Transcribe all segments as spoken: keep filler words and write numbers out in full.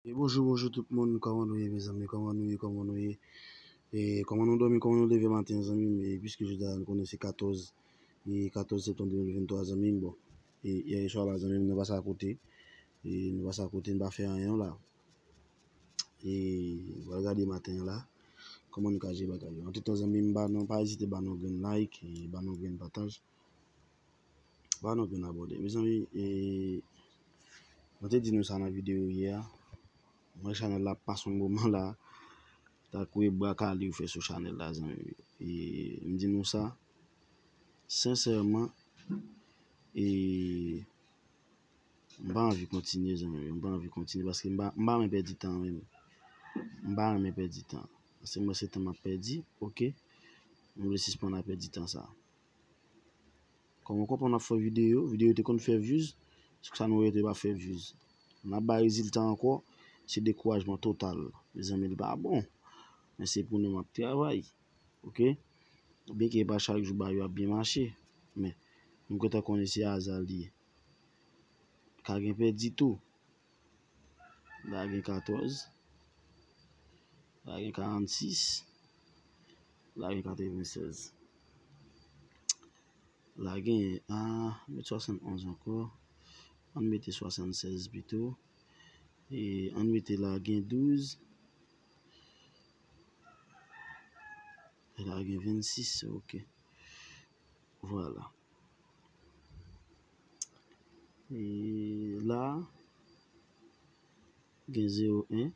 E bonjou, bonjou tout moun, kòman nou ye, mezanmi, kòman nou ye, kòman nou ye? E kòman nou dòmi, kòman nou leve maten, zanmi m? E piske jodi a nou konnen se katòz, e katòz septanm de mil venntwa, zanmi m, bon. E yè swa la, zanmi m, nou pase akote. E nou pase akote, nou pa fè anyen la. E nou pral gade maten an la, kòman nou ka jere bagay yo. Antretan, zanmi m, ba nou, pa ezite ba nou grenn like, e ba nou grenn pataj. Ba nou grenn abòne. Mezanmi, e, mwen te di nou sa nan videyo yè a. Mwen chanèl la ap pase yon moman la. Ta kwe bra kale yo fè sou chanèl la, zanmi. E, m di nou sa, sensèman, e, m pa anvi kontinye, zanmi. M pa anvi kontinye paske m pa, m pa renmen pèdi tan menm. M pa renmen pèdi tan. Paske mwen se tan m ap pèdi, oke? M vle sispann ap pèdi tan sa. Kòm ou konprann, n ap fè videyo, videyo te konn fè views, se sa nou rete pa fè views. N ap bay rezilta ankò, se dekourajman total. Mezanmi, li pa bon. Men se pou nou m ap travay. Oke? Byenke e pa chak jou bagay yo ap byen mache, men nou gentan konnen se aza li ye. Ka gen pèdi tou. La gen katòz. La gen karannsis. La gen katrevennsèz. La gen, ah, met swasann onz ankò. Ann mete swasannsèz pito. E ann mete la gen douz. E la gen vennsis, oke. Vwala. E la, gen zewo en,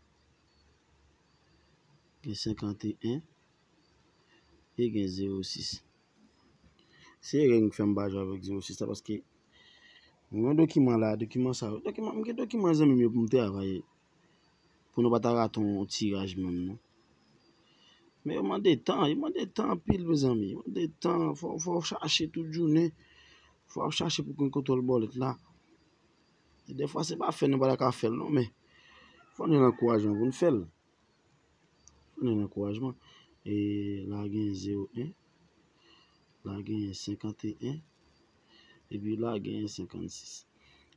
gen senkanteyen, e gen zewo sis. Se erè ki fè m pa jwe avèk zewo sis la, paske mwen gen dokiman la, dokiman sa yo. Dokiman, m gen dokiman zanmi m yo pou m travay. Pou nou pa ta rate yon tiraj menm, non. Men yo mande tan, yo mande tan anpil, mezanmi. Yo mande tan, fò, fò w chache tout jounen. Fò w ap chache pou konn kontwòl bòlèt la. E dèfwa, se pa fè nou pa ta ka fè l, non, men fò nou gen ankourajman pou n fè l. Fò nou gen ankourajman. E la gen zewo en. La gen senkanteyen. Epi la gen senkannsis.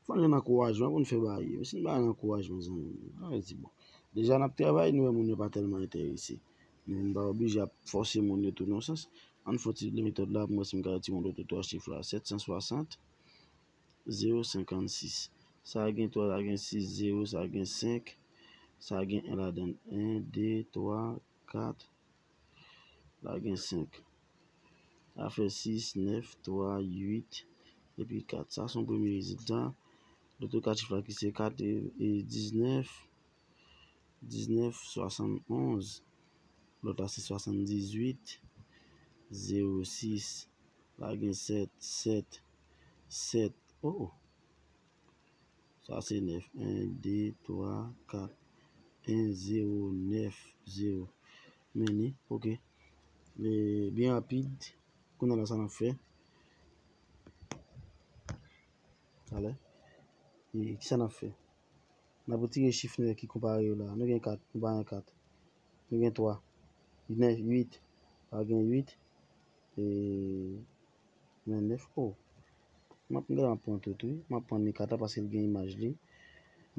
Fò n gen ankourajman pou n fè bagay yo. Si n pa gen ankourajman, zanmi m, ann rete bon. Deja n ap travay, nou wè moun yo pa tèlman enterese. Men n pa oblije ap fòse moun yo tou nan yon sans. Ann fè yon ti metòd la pou m wè si m ka retire yon lòt twa chif la. Sèt san swasant, zewo senkannsis. Sa gen twa, sa gen sis, zewo, sa gen senk. Sa gen en ladan l. En, de, twa, kat. La gen senk. Sa fè sis, nèf, twa, uit, epi kat. Sa se yon premye rezilta. Lòt yo kat chif la ki se kat e, e diznèf, diznèf, swasannonz. Lòt la se swasanndizuit, zewo sis. La gen sèt, sèt, sèt. Oh, oh. Sa se nèf. En, de, twa, kat. En, zewo, nèf, zewo. Men li, oke. E, byen rapid. Kounye a la, sa n ap fè? Alè. E, kisa n ap fè? N ap retire chif nou ki konpare yo la. Nou gen kat, nou pa gen kat. Nou gen twa. Nèf, uit. Pa gen uit. E, men nèf, oh. M ap, m ap pran tout, wi. M ap pran ni kat la paske l gen imaj li.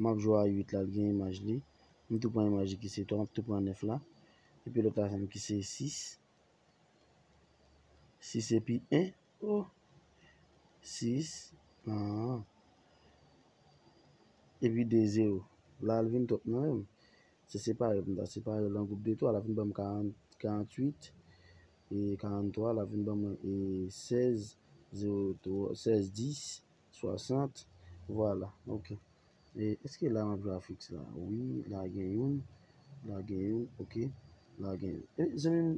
M ap jwe a uit la, l gen imaj li. M tou pran imaj li ki se twa, m ap tou pran nèf la. Epi lòt la ki se sis. Sis epi en. Oh. Sis. Ah. Epi de zewo. La, l vin twòp nan men m. Se separe, pou m ta separe l an gwoup de twa, l ap vin ban m karant, karanntuit, e karanntwa, l ap vin ban mwen, e sèz, zewo twa, sèz dis, swasant, vwala, oke. E èske la m ap jwe a fiks la? Wi, la gen youn, la gen youn, oke, la gen youn. E, zanmi m,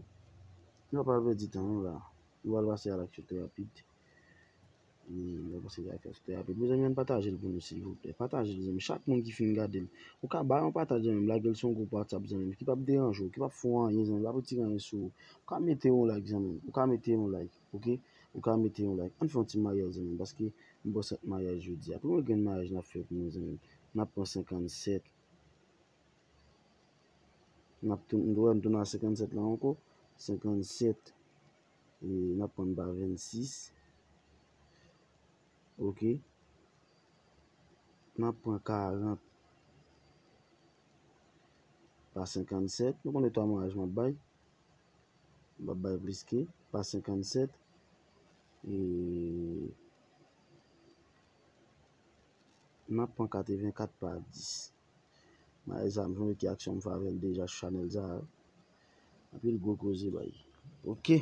nou pa pral pèdi tan, non, la. Nou pral pase a laksyon trè rapid. Hmm, mwen panse sa fè sou trè rapid. Mezanmi, ann pataje l pou nou, silvouplè. Pataje l, zanmi. Chak moun ki fin gade l, ou ka ba yon pataj, zanmi m. Lage l sou yon gwoup WhatsApp, zanmi m, ki p ap deranje w, ki p ap fè w anyen, zanmi m, p ap retire anyen sou ou. Ou ka mete yon like, zanmi m. Ou ka mete yon like, oke? Ou ka mete yon like. Ann fè yon ti maryaj, zanmi m, paske m bò sèt maryaj jodi a. Pi gwo grenn maryaj n ap fè pou nou, zanmi m. N ap pran senkannsèt. N ap tou-, nou wè, nou tounen a senkannsèt la ankò. Senkannsèt. E n ap pran pa vennsis. Oke. N ap pran karant. pa senkannsèt. Nou konnen twa maraj m ap bay. M ap bay plis ke pa senkannsèt. E n ap pran katrevenkat pa dis. Maraj sa, m sonje ki aksyon m fè avè l deja sou chanèl sa a. Anpil gwo koze bay. Oke.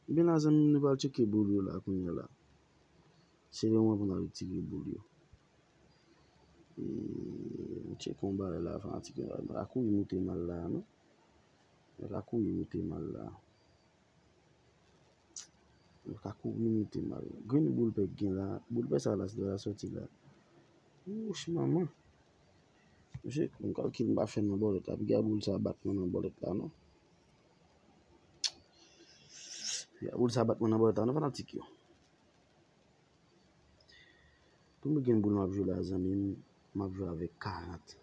Ebyen la, zanmi m, nou pral tcheke boul yo la kounye a la. Se le moman pou n al tire boul yo. E, m tcheke yon bagay la, fanatik yo. M pa ka kouri moute mal la, non. M pa ka kouri moute mal la. M pa ka kouri moute mal. Grenn boul pè k gen la. Boul pè sa la, se la soti la. Wouch, manman. Mesye, m kalkil m pa fè nan bòlèt la. Piga boul sa bat mwen nan bòlèt la, non. Piga boul sa bat mwen nan bòlèt la, non, fanatik yo. Pou m gen boul m ap jwe la, zanmi m, m ap jwe avèk karant.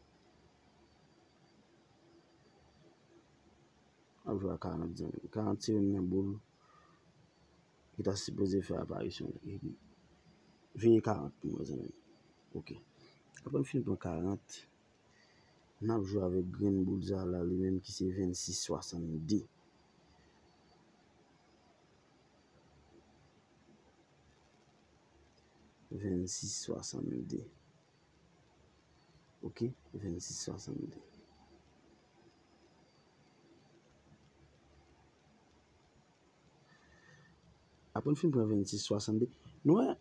M ap jwe a karant, zanmi m. Karant se youn nan boul ki ta sipoze fè aparisyon li. Epi, veye karant pou mwen, zanmi m. Oke. Apre m fin pran karant, n ap jwe avèk grenn boul sa la, li menm ki se vennsis swasannde. Vennsis swasannde. Oke, vennsis swasannde. Apre n fin pran vennsis swasannde, nou wè,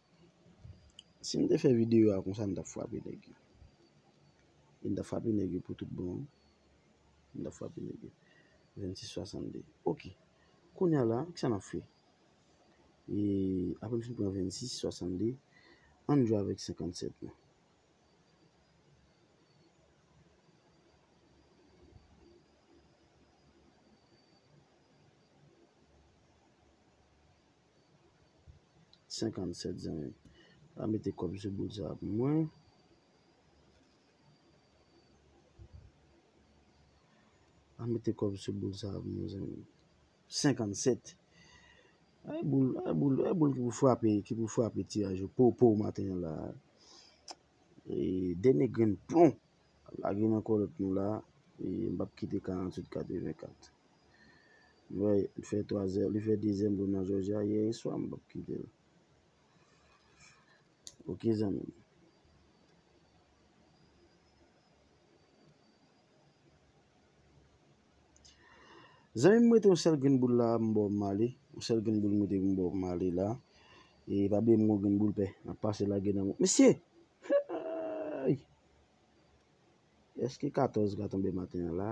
si m te fè videyo a konsa, m t ap frape nèg yo. E m t ap frape nèg yo pou tout bon. M t ap frape nèg yo. Vennsis swasannde. Oke. Kounye a la, kisa n ap fè? E apre n fin pran vennsis swasannde, ann jwe avèk senkannsèt la. Senkannsèt, zanmi m. Pa mete kòb sou boul sa a pou mwen. Pa mete kòb sou boul sa a pou mwen, zanmi m. Senkannsèt. Ay boul, ay boul, ay boul ki pou frape, ki pou frape tiraj yo. Po, po, maten an la. E, dènye grenn plon. Lage nan kòlòt nou la. E, m p ap kite karanntuit katrevenkat. Li fè, li fè twazyèm, li fè dezyèm boul nan Jòjya yè swa, m p ap kite l. Oke, zanmi m. Zanmi m, m rete yon sèl grenn boul la, m ba w male. Yon sèl grenn boul m rete pou m ba w male la. E pa bliye m gon grenn boul pè. N ap pase lage nan mwen. Mesye! Hey! Èske katòz ka tonbe maten an la?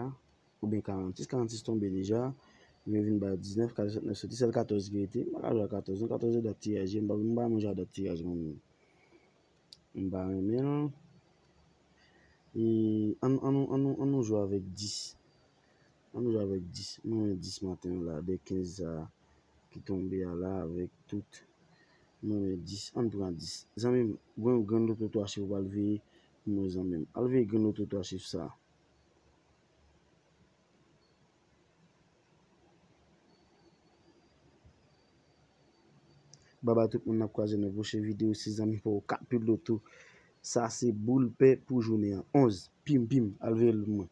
Oubyen karannsis? Karannsis tonbe deja. Mwen vin bay diznèf, katòz, sèt, nèf soti. Sèl katòz ki rete. M pa ka jwe a katòz non. Katòz se dat tiraj. M pa, m pa manje a dat tiraj mwen menm. M pa renmen l. E ann, ann, ann, ann nou jwe avèk dis. Ann nou jwe avèk dis. Mwen renmen dis maten an la, de kenz sa ki tonbe a la avèk tout. Mwen renmen dis. Ann pran dis. Zanmi m, grenn, grenn loto twa chif ou pral veye pou mwen, zanmi m. Al veye grenn loto twa chif sa. Babay tout moun, n ap kwaze nan pwochen videyo. Se zanmi pa w Kapil Loto. Sa se boul pè pou jounen an. Onz. Pim, pim. Al veye l pou mwen.